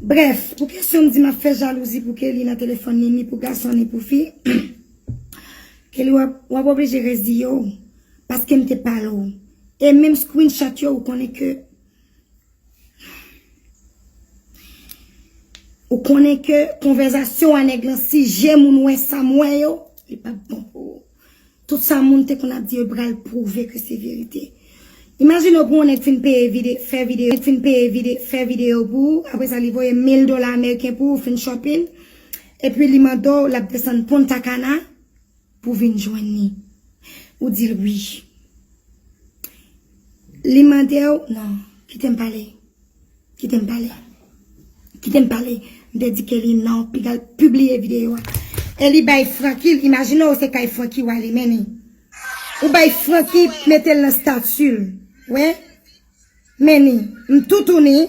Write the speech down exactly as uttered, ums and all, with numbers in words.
Brèf, pou kesyon m di m ap fè jalouzi pou Kelly nan telefòn li, ni pou gason, ni pou fi, Kelly w ap, w ap oblije reziye w, paske m te pale w. E menm screenshot yo, ou konnen ke, ou konnen ke konvèzasyon a nèg lan, si je moun wè sa m wè yo, li p ap bon pou ou. Tout sa moun te konn ap di yo pral pwouve ke se verite. Imajine w pou yon nèg fin peye vide, fè videyo, fin peye vide, fè videyo pou ou, apre sa li voye mil dola ameriken pou ou, fin shopping, epi li mande w, l ap desann Punta Cana pou vin jwenn li. Ou di l wi. Li mande w, non, kite m pale. Kite m pale. Kite m pale. M te di Kelly non, piga l pibliye videyo a. E li bay Francky, imajine w se kay Francky w ale, men ni. Ou bay Francky mete l nan stati l. Wè? Men ni. M toutouni.